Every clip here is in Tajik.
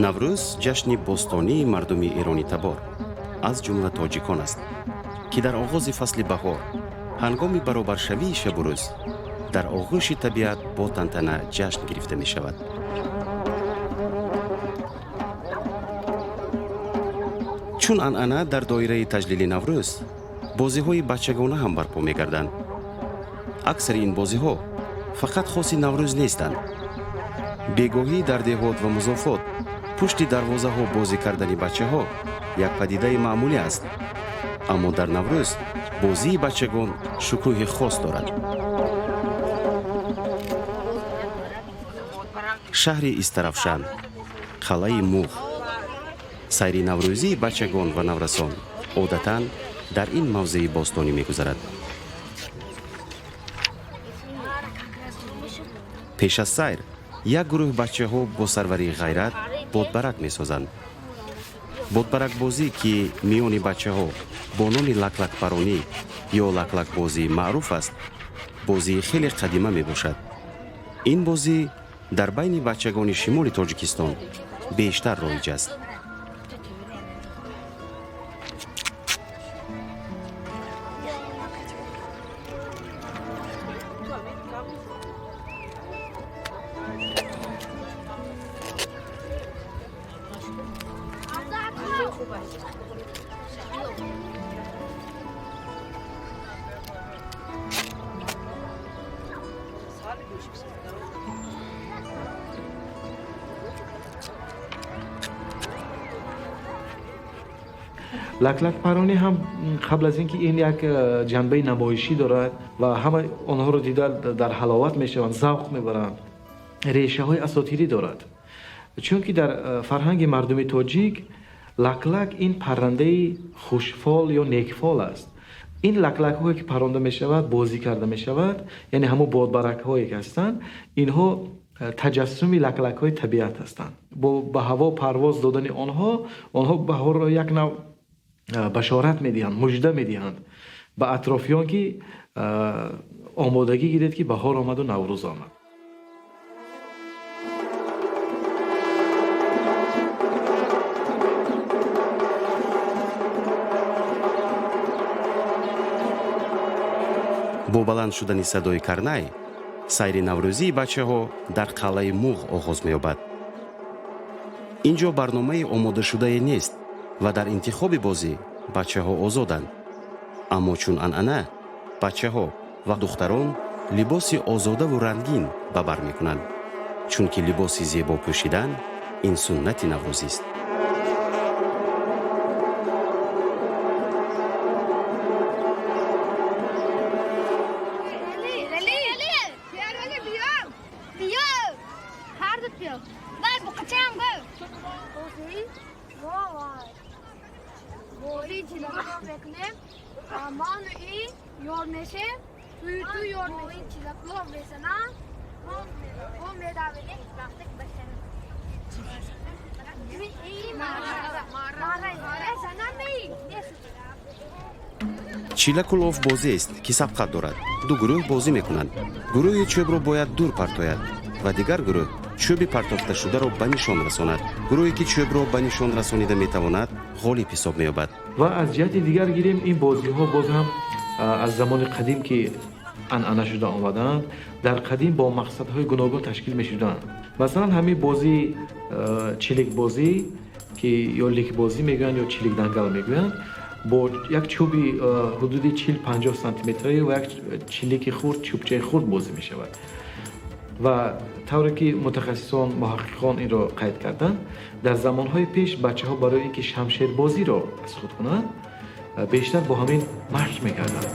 Наврӯз ҷашни бостонии мардуми эронитабор, аз ҷумла тоҷикон аст, ки дар оғози фасли баҳор, ҳангоми баробаршавии шабу рӯз, дар оғӯши табиат бо тантана ҷашн гирифта мешавад. Чун анъана, дар доираи таҷлили Наврӯз бозиҳои бачагона ҳам барпо мегарданд. Аксари ин бозиҳо фақат хоси Наврӯз нестанд. Бегоҳӣ дар деҳот ва музофот пушти дарвозаҳо бозӣ кардани бачаҳо як падидаи маъмулӣ аст, аммо дар Наврӯз бозии бачагон шукӯҳи хос дорад. Шаҳри Истаравшан, қалъаи Муғ. Сайри наврӯзии бачагон ва наврасон одатан дар ин мавзеи бостонӣ мегузарад. Пеш аз сайр як гурӯҳ бачаҳо бо сарварии Ғайрат бодбарак месозанд. Бодбаракбозӣ, ки миёни бачаҳо бо номи лаклакпаронӣ ё лаклакбозӣ маъруф аст, бозии хеле қадима мебошад. Ин бозӣ дар байни бачагони шимоли Тоҷикистон бештар роиҷ аст. Лаклакпаронӣ ҳам қабл аз ин ки ин як ҷанбаи намоишӣ дорад ва ҳама онҳоро дида дар ҳаловат мешаванд, завқ мебаранд, решаҳои асотирӣ дорад, чунки дар фарҳанги мардуми тоҷик лаклак ин паррандаи хушфол ё некфол аст. Ин лаклакҳое ки паронда мешавад, бозӣ карда мешавад, яъне ҳамон бодбаракҳое ки ҳастанд, инҳо таҷассуми лаклакҳои табиат ҳастанд. Бо ба ҳаво парвоз додани онҳо, онҳо баҳорро як нав башорат медиҳанд, мужда медиҳанд ба атрофиён, ки омодагӣ гиред, ки баҳор омаду Наврӯз омад. Бо баланд шудани садои карнай сайри наврӯзии бачаҳо дар қалъаи Муғ оғоз меёбад. Ин ҷо барномаи омодашудае нест ва дар интихоби бозӣ бачаҳо озоданд, аммо чун анъана бачаҳо ва духтарон либоси озодаву рангин ба бар мекунанд, чунки либоси зебо пӯшидан ин суннати наврӯзист. Чилаку лоф бозиест, ки сабқат дорад. Ду гурӯҳ бозӣ мекунанд. Гурӯҳи чӯбро бояд дур партояд ва дигар гурӯҳ чӯби партофташударо ба нишон расонад. Гурӯҳе, ки чӯбро ба нишон расонида метавонад, ғолиб ҳисоб меёбад. Ва аз ҷиҳати дигар гирем, ин бозиҳо боз ҳам аз замони қадим ки анъана шуда омадаанд, дар қадим бо мақсадҳои гуногун ташкил мешуданд. Масалан, ҳамин бозии чиликбозӣ, ки ё ликбозӣ мегӯянд, ё чиликдангал мегӯянд, бо як чӯби ҳудуди 40-50 сантиметрӣ ва як чилики хурд, чӯбчаи хурд бозӣ мешавад. Ва тавре ки мутахассисон, муҳаққиқон инро қайд карданд, дар замонҳои пеш бачаҳо барои ин ки шамшербозиро аз худ кунанд, бештар бо ҳамин машқ мекарданд.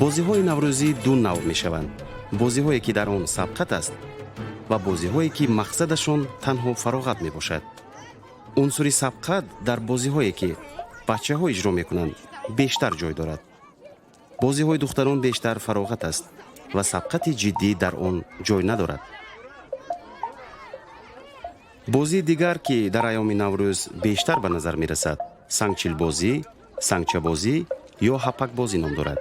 Бозиҳои наврӯзӣ ду навъ мешаванд: бозиҳое, ки дар он сабқат аст, ва бозиҳое, ки мақсадашон танҳо фароғат мебошад. Унсури сабқат дар бозиҳое, ки бачаҳо иҷро мекунанд, бештар ҷой дорад. Бозиҳои духтарон бештар фароғат аст ва сабқати ҷиддӣ дар он ҷой надорад. Бозии дигар, ки дар айёми Наврӯз бештар ба назар мерасад, сангчилбозӣ, сангчабозӣ ё ҳапакбозӣ ном дорад.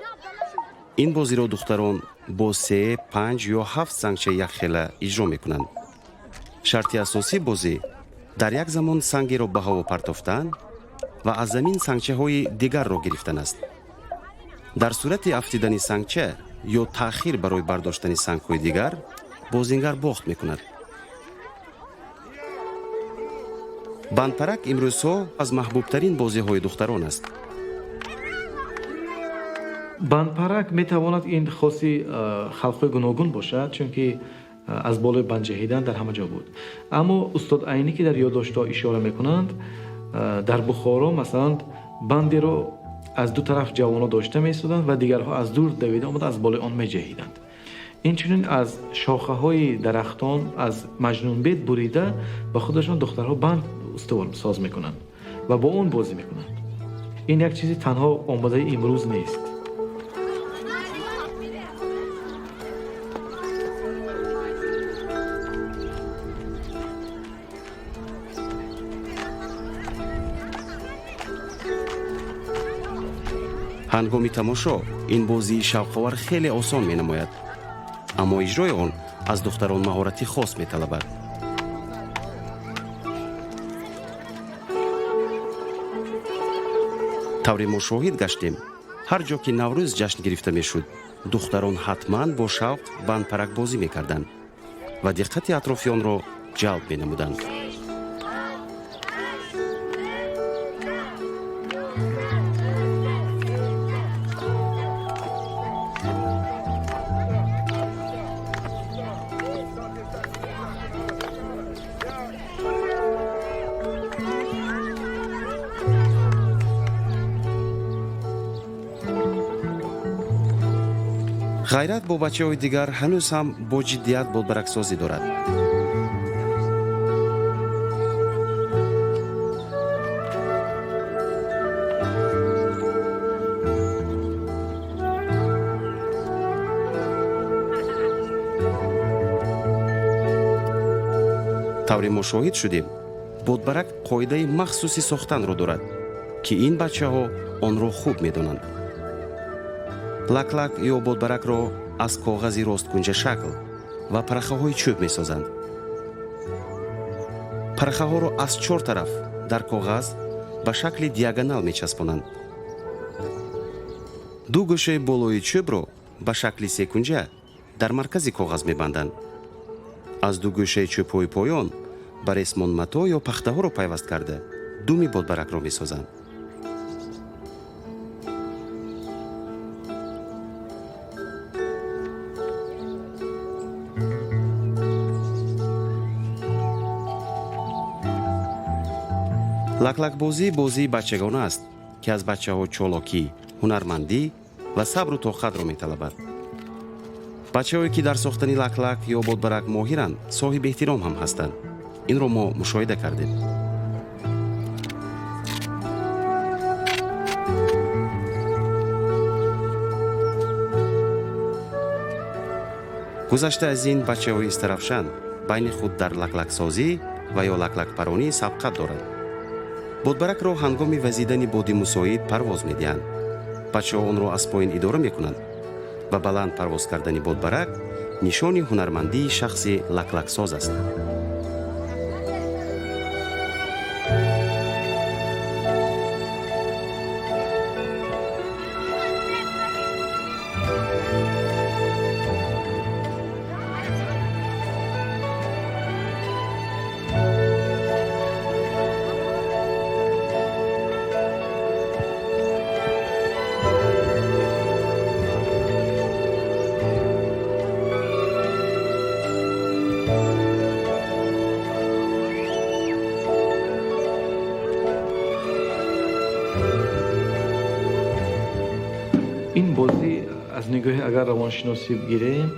Ин бозиро духтарон бо се, панҷ ё ҳафт сангчаи якхела иҷро мекунанд. Шарти асосии бозӣ Дар як замон сангеро ба ҳаво партофтан ва аз замин сангчаҳои дигарро гирифтан аст. Дар сурати афтидани сангча ё таъхир барои бардоштани сангҳои дигар, бозингар бохт мекунад. Бандпарак имрӯзҳо аз маҳбубтарин бозиҳои духтарон аст. Бандпарак метавонад ин хоси халқҳои гуногун бошад, чунки аз болои банд ҷаҳидан дар ҳама ҷо буд. Аммо устод Айнӣ, ки дар ёддоштҳо ишора мекунанд, дар Бухоро масалан бандеро аз ду тараф ҷавонҳо дошта меистоданд ва дигарҳо аз дур давида омада аз болои он меҷаҳиданд. Инчунин аз шохаҳои дарахтон, аз маҷнунбед бурида ба худашон духтарҳо банд устувор соз мекунанд ва бо он бозӣ мекунанд. Ин як чизи танҳо омадаи имрӯз нест. Ҳангоми тамошо ин бозии шавқовар хеле осон менамояд, аммо иҷрои он аз духтарон маҳорати хос металабад. Тавре мо шоҳид гаштем, ҳар ҷо ки Наврӯз ҷашн гирифта мешуд, духтарон ҳатман бо шавқ бандпаракбозӣ мекарданд ва диққати атрофиёнро ҷалб менамуданд. Ғайрат бо бачаҳои дигар ҳанӯз ҳам бо ҷиддият бодбараксозӣ дорад. Тавре мо шоҳид шудем, бодбарак қоидаи махсуси сохтанро дорад, ки ин бачаҳо онро хуб медонанд. Лаклак ё бодбаракро аз коғази росткунҷашакл ва парахаҳои чӯб месозанд. Парахаҳоро аз чор тараф дар коғаз ба шакли диагонал мечаспонанд. Ду гӯшаи болои чӯбро ба шакли секунҷа дар маркази коғаз мебанданд. Аз ду гӯшаи чӯбҳои поён ба ресмонмато ё пахтаҳоро пайваст карда думи бодбаракро месозанд. Лаклакбозӣ бозии бачагона аст, ки аз бачаҳо чолокӣ, ҳунармандӣ ва сабру тоқатро металабад. Бачаҳое, ки дар сохтани лаклак ё бодбарак моҳиранд, соҳиби эҳтиром ҳам ҳастанд. Инро мо мушоҳида кардем. Гузашта аз ин, бачаҳои Истаравшан байни худ дар лаклаксозӣ ва ё лаклакпаронӣ сабқат доранд. Бодбаракро ҳангоми вазидани боди мусоид парвоз медиҳанд. Бачаҳо онро аз поин идора мекунанд ва баланд парвоз кардани бодбарак нишони ҳунармандии шахси лаклаксоз аст. Ин бозӣ аз нигоҳи агар равоншиносӣ бигирем,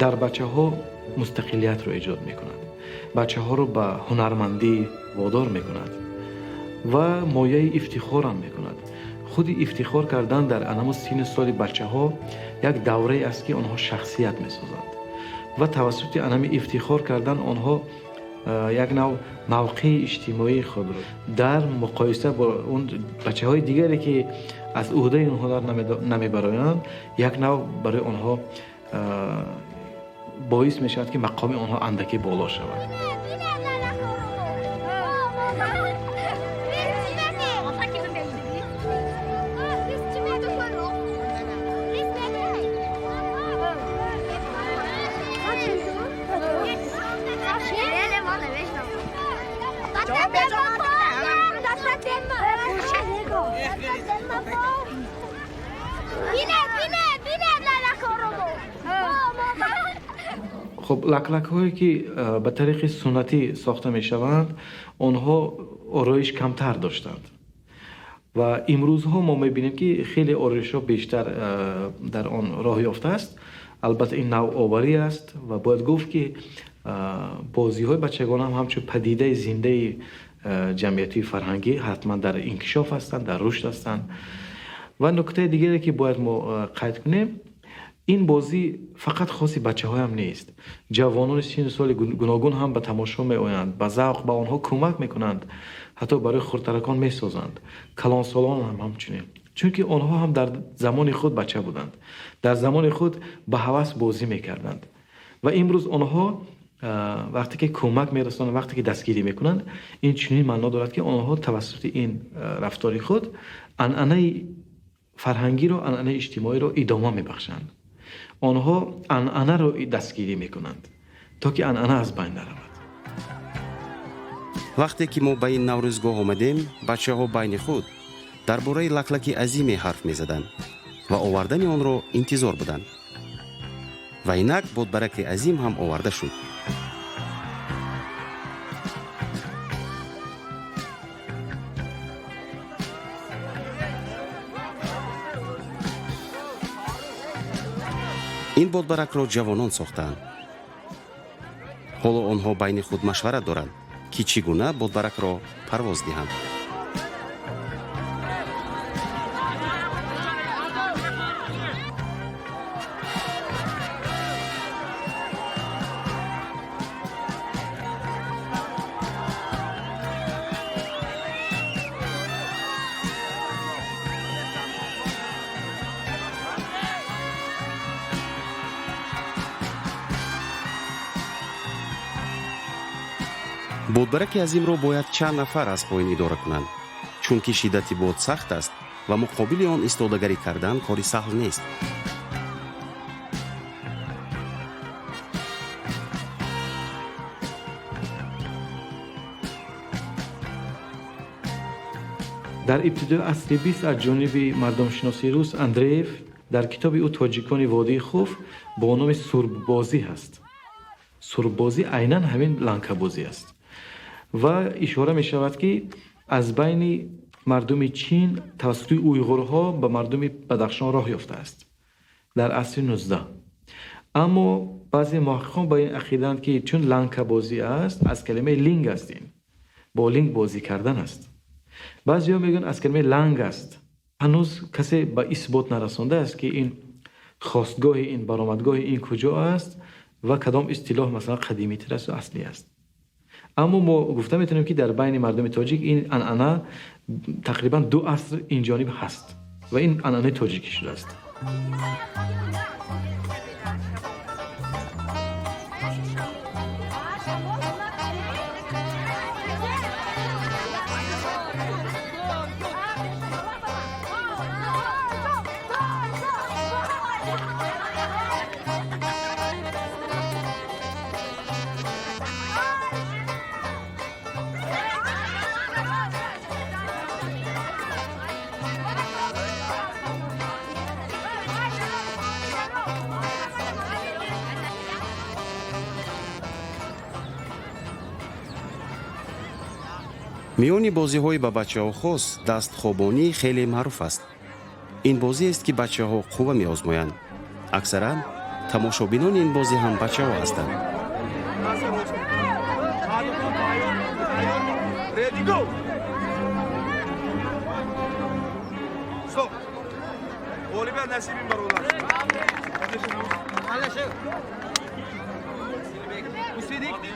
дар бачаҳо мустақилиятро эҷод мекунад, бачаҳоро ба ҳунармандӣ водор мекунад ва мояи ифтихорам мекунад. Худи ифтихор кардан дар анамо синну соли бачаҳо як даврае аст, ки онҳо шахсият месозанд ва тавассути анами ифтихор кардан онҳо як нав мавқеи иҷтимоии худро дар муқоиса бо он бачаҳои дигаре, ки аз ӯҳдаи онҳо дар намебароянд, як нав барои онҳо боис мешавад, ки мақоми онҳо андаке боло шавад. Хуб, лаклакҳое ки ба тариқи суннатӣ сохта мешаванд, онҳо ороиш камтар доштанд ва имрӯзҳо мо мебинем, ки хеле ороишҳо бештар дар он роҳ ёфтааст. Албатта, ин навоварӣ аст ва бояд гуфт, ки бозиҳои бачагона ҳам ҳамчун падидаи зиндаи ҷамъиятии фарҳангӣ ҳатман дар инкишоф ҳастанд, дар рушд ҳастанд. Ва нуктаи дигаре, ки бояд мо қайд кунем, ин бозӣ фақат хоси бачаҳоям нест. Ҷавонони сину соли гуногун ҳам ба тамошо меоянд, ба завқ ба онҳо кӯмак мекунанд, ҳатто барои хурдтаракон месозанд. Калонсолон ҳам ҳамчунин, чунки онҳо ҳам дар замони худ бача буданд, дар замони худ ба ҳавас бозӣ мекарданд ва имрӯз онҳо вақте ки кӯмак мерасонанд, вақте ки дастгирӣ мекунанд, ин чунин маъно дорад, ки онҳо тавассути ин рафтори худ анъанаи фарҳангиро, анъанаи иҷтимоиро идома мебахшанд. Онҳо анъанаро дастгирӣ мекунанд, то ки анъана аз байн наравад. Вақте ки мо ба ин наврӯзгоҳ омадем, бачаҳо байни худ дар бораи лаклаки азиме ҳарф мезаданд ва овардани онро интизор буданд. Ва инак бодбараки азим ҳам оварда шуд. Ин бодбаракро ҷавонон сохтаанд. Ҳоло онҳо байни худ машварат доранд, ки чӣ гуна бодбаракро парвоз диҳанд. Бодбараки азимро бояд чанд нафар аз поён идора кунанд, чунки шиддати бод сахт аст ва муқобили он истодагарӣ кардан кори саҳл нест. Дар ибтидои асри бист аз ҷониби мардумшиноси рус Андреев дар китоби ӯ «Тоҷикони водии Хуф» бо номи сурббозӣ ҳаст. Сурббозӣ айнан ҳамин ланкабозӣ аст ва ишора мешавад, ки аз байни мардуми Чин тавассути уйғурҳо ба мардуми Бадахшон роҳ ёфтааст дар асри 19. Аммо баъзе муҳаққиқон ба ин ақидаанд, ки чун ланкабозӣ аст, аз калимаи линг аст, ин бо линг бозӣ кардан аст. Баъзеҳо мегӯянд, аз калимаи ланг аст. Ҳанӯз касе ба исбот нарасондааст, ки ин хостгоҳи ин, баромадгоҳи ин куҷо аст ва кадом истилоҳ, масалан, қадимитар аст ва аслӣ аст. Аммо мо гуфта метавонем, ки дар байни мардуми тоҷик ин анъана тақрибан 2 аср инҷониб ҳаст ва ин анъанаи тоҷикӣ шудааст. Миёни бозиҳои ба бачаҳо хос дастхобонӣ хеле маъруф аст. Ин бозиест, ки бачаҳо қувва меозмоянд. Аксаран тамошобинони ин бозӣ ҳам бачаҳо ҳастанд. Ready, go! Стоп! Ғолибият насиби бародар.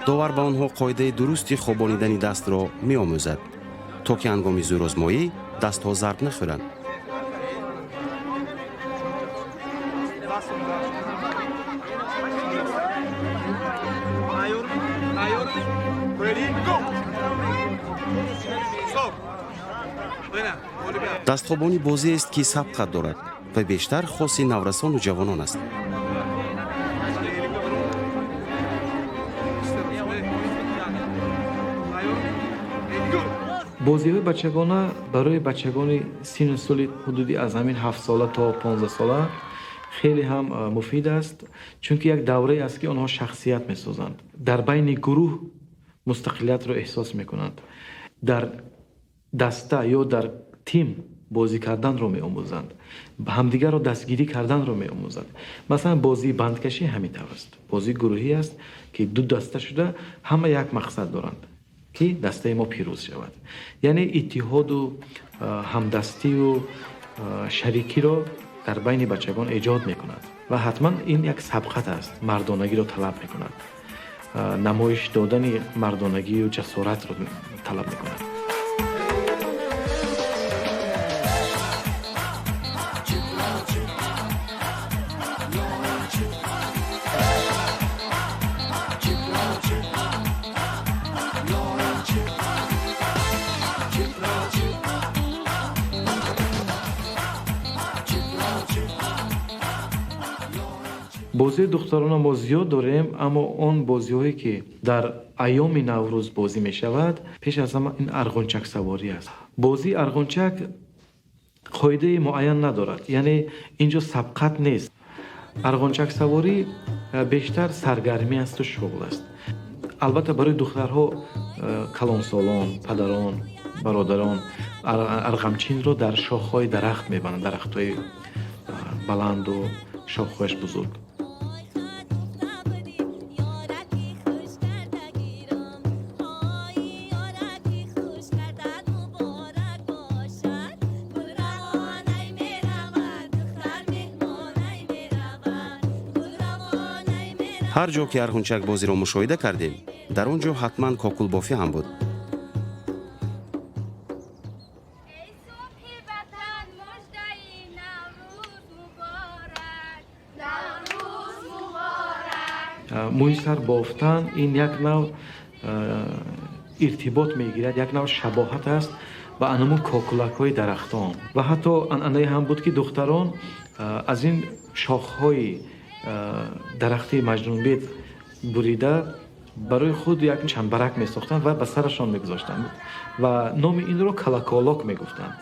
Довар ба онҳо қоидаи дурусти хобонидани дастро меомӯзад, то ки ҳангоми зӯрозмоӣ дастҳо зарб нахӯранд. Ready, go! Дастхобонӣ бозиест, ки сабқат дорад ва бештар хоси наврасону ҷавонон аст. Бозиҳои бачагона барои бачагони синну соли ҳудуди аз ҳамин 7-сола то 15-сола хеле ҳам муфид аст, чунки як даврае аст, ки онҳо шахсият месозанд, дар байни гурӯҳ мустақилиятро эҳсос мекунанд, дар даста ё дар тим бозӣ карданро меомӯзанд, ҳамдигарро дастгирӣ карданро меомӯзанд. Масалан, бозии бандкашӣ ҳамин тавр аст. Бозии гурӯҳӣ аст, ки ду даста шуда ҳама як мақсад доранд, ки дастаи мо пирӯз шавад. Яъне иттиҳоду ҳамдастию шарикиро дар байни бачагон эҷод мекунад ва ҳатман ин як сабқат аст, мардонагиро талаб мекунад, намоиш додани мардонагию ҷасоратро талаб мекунад. Бозии духтарона мо зиёд дорем, аммо он бозиҳое, ки дар айёми Наврӯз бозӣ мешавад, пеш аз ҳама ин арғунчаксаворӣ аст. Бозии арғунчак қоидаи муайян надорад, яъне ин ҷо сабқат нест. Арғунчаксаворӣ бештар саргармӣ асту шуғл аст. Албатта, барои духтарҳо калонсолон, падарон, бародарон арғамчинро дар шохҳои дарахт мебанданд, дарахтҳои баланду шохҳояш бузург. Ҳар ҷо ки арғунчакбозиро мушоҳида кардем, дар он ҷо ҳатман кокулбофӣ ҳам буд. Мӯи сар бофтан ин як нав иртибот мегирад, як нав шабоҳат аст ба анамун кокулакҳои дарахтон. Ва ҳатто анъанае ҳам буд, ки духтарон аз ин шохҳои дарахти маҷнунбед бурида барои худ як чанбарак месохтанд ва ба сарашон мегузоштанд ва номи инро калаколок мегуфтанд.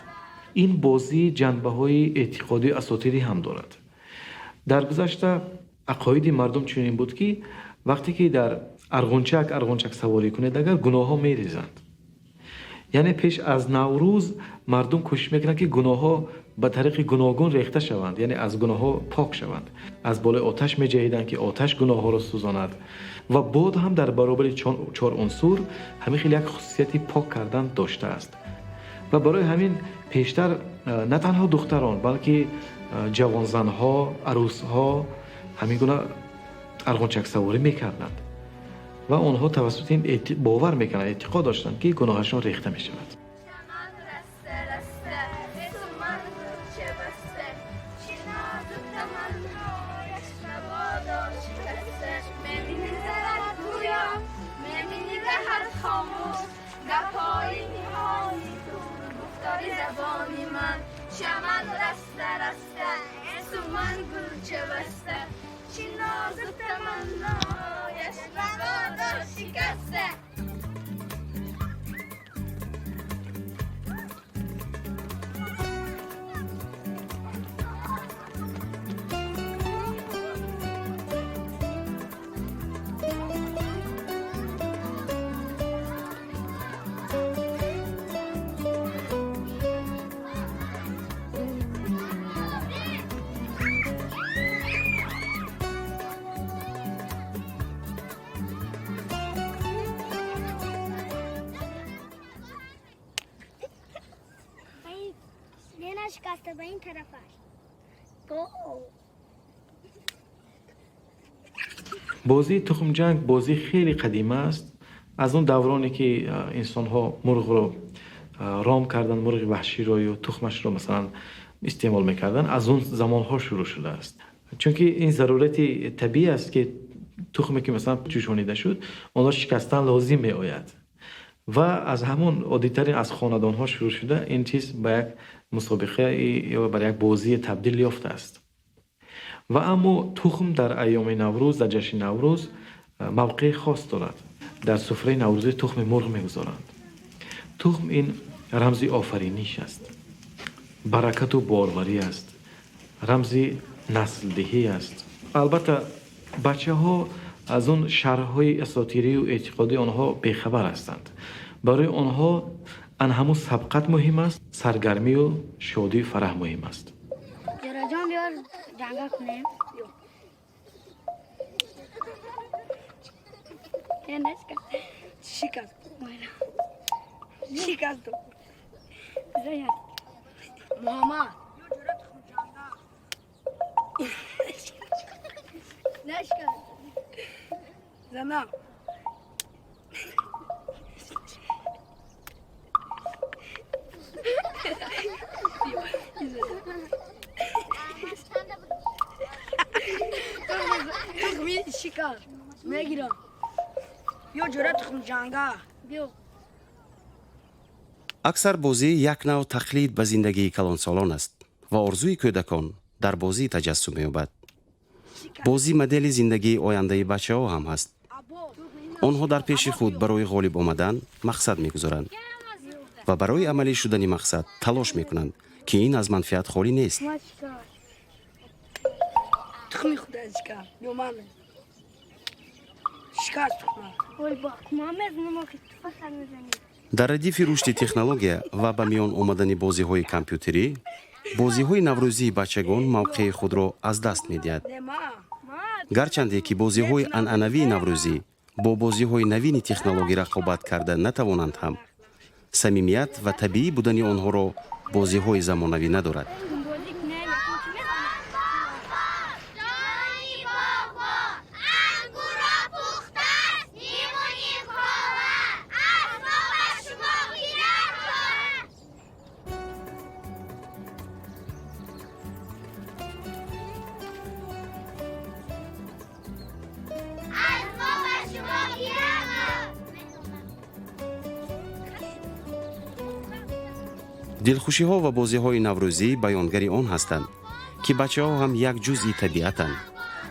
Ин бозӣ ҷанбаҳои эътиқодию асотирӣ ҳам дорад. Дар гузашта ақоиди мардум чунин буд, ки вақте ки дар арғунчак арғунчак саворӣ кунед, агар гуноҳҳо мерезанд. Яъне пеш аз Наврӯз мардум кӯшиш мекунанд, ки гуноҳҳо ба тариқи гуногун рехта шаванд, яъне аз гуноҳҳо пок шаванд. Аз болои оташ меҷаҳиданд, ки оташ гуноҳҳоро сӯзонад, ва бод ҳам дар баробари чор унсур ҳамин хел як хусусияти пок кардан доштааст. Ва барои ҳамин пештар на танҳо духтарон, балки ҷавонзанҳо, арӯсҳо ҳамин гуна арғунчаксаворӣ мекарданд ва онҳо тавассути ин бовар мекарданд, эътиқод доштанд, ки гуноҳашон рехта мешавад. Бозии тухмҷанг бозии хеле қадима аст. Аз он давроне, ки инсонҳо мурғро ром карданд, мурғи ваҳширо ё тухмашро масалан истеъмол мекарданд, аз он замонҳо шурӯъ шудааст. Чунки ин зарурати табиӣ аст, ки тухме, ки масалан ҷӯшонида шуд, онро шикастан лозим меояд. Ва аз ҳамон оддитарин аз хонадонҳо шурӯъ шуда ин чиз ба як мусобиқа ё ба як бозӣ табдил ёфтааст. Ва аммо тухм дар айёми Наврӯз, дар ҷашни Наврӯз мавқеи хос дорад. Дар суфраи наврӯзӣ тухми мурғ мегузоранд. Тухм ин рамзи офариниш аст, баракату борварӣ аст, рамзи наслдиҳӣ аст. Албатта, бачаҳо аз он шарҳҳои асотирию эътиқодии онҳо бехабар ҳастанд. Барои онҳо ан ҳамун сабқат муҳим аст, саргармию шодию фараҳ муҳим аст. Ҷараҷон, биёр ҷанга кунем. Шикаст. Шикаст. Муҳаммад. Нашикаст. Зана. Тухми шикар мегирам. Ё ҷура тухми ҷанга. Биё. Аксар бозӣ як нав тақлид ба зиндагии калонсолон аст ва орзуи кӯдакон дар бозӣ таҷассум меёбад. Бозӣ модели зиндагии ояндаи бачаҳо ҳам ҳаст. Онҳо дар пеши худ барои ғолиб омадан мақсад мегузоранд ва барои амалӣ шудани мақсад талош мекунанд, ки ин аз манфиат холӣ нест. Тухми худа шикар. Ё ман. Шикаст тухма. Ой, ба, ма мезанам, охи ту фақат мезанӣ. Дар радифи рушди технология ва ба миён омадани бозиҳои компютерӣ, бозиҳои наврӯзии бачагон мавқеи худро аз даст медиҳад. Не ма. Гарчанде ки бозиҳои анъанавии наврӯзӣ бо бозиҳои навини технологӣ рақобат карда натавонанд ҳам, самимият ва табиӣ будани онҳоро бозиҳои замонавӣ надорад. Бозӣ кунем, якум чӣ мезанӣ? Ҷони бобо, ангуро пухтааст ниму ним хола. Аз мо ба шумо гирад чора. Аз мо ба шумо гирад. Дилхушиҳо ва бозиҳои наврӯзӣ баёнгари он ҳастанд, ки бачаҳо ҳам як ҷузъи табиатанд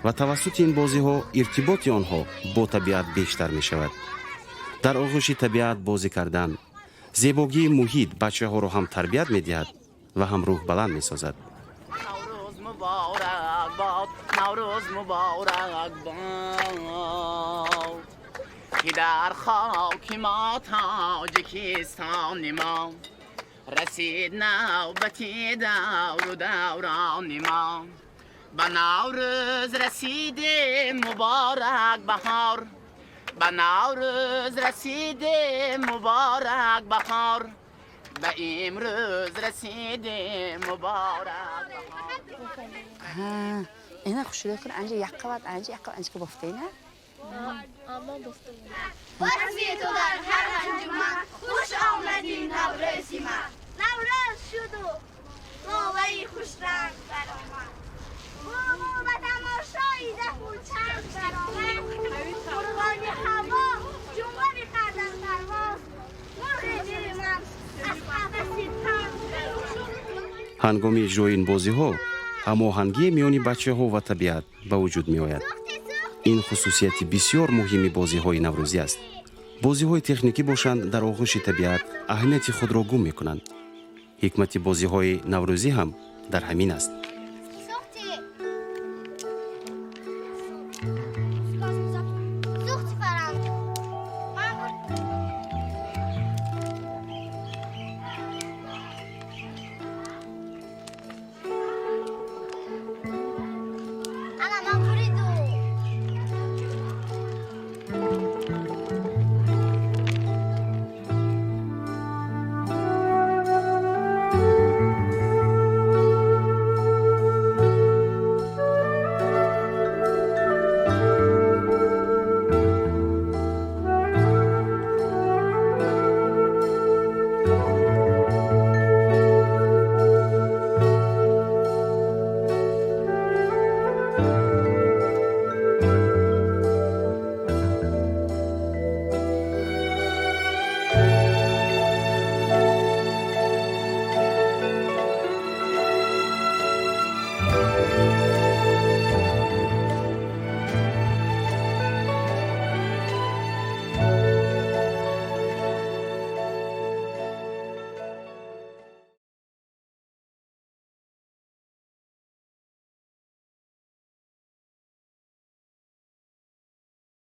ва тавассути ин бозиҳо иртиботи онҳо бо табиат бештар мешавад. Дар оғӯши табиат бозӣ кардан, зебогии муҳит бачаҳоро ҳам тарбият медиҳад ва ҳам рӯҳбаланд месозад. Наврӯз муборак бод, Наврӯз муборак бод, ки дар хоки мо, Тоҷикистони мо, расид навбати давру даврони мо. Ба Наврӯз расидем, муборак баҳор, ба Наврӯз расидем, муборак баҳор, ба имрӯз расидем, муборак баҳор. Ина хушрӯй кун, анҷа як қават, анҷа як қават, анҷа ки бофта ина. Вазми ту дар ҳар анҷуман, хуш омадӣ Наврӯзи ман. Наврӯз шуду лолаи хушранг баромад. Бобо ба тамошои дафу чанг баромад. Мурғони ҳаво ҷумла бикарданд парвоз. Мурғи дили ман аз қафаси танг. Ҳангоми иҷрои ин бозиҳо ҳамоҳангии миёни бачаҳо ва табиат ба вуҷуд меояд. Ин хусусияти бисёр муҳими бозиҳои наврӯзӣ аст. Бозиҳои техникӣ бошанд, дар оғӯши табиат аҳамияти худро гум мекунанд. Ҳикмати бозиҳои наврӯзӣ ҳам дар ҳамин аст.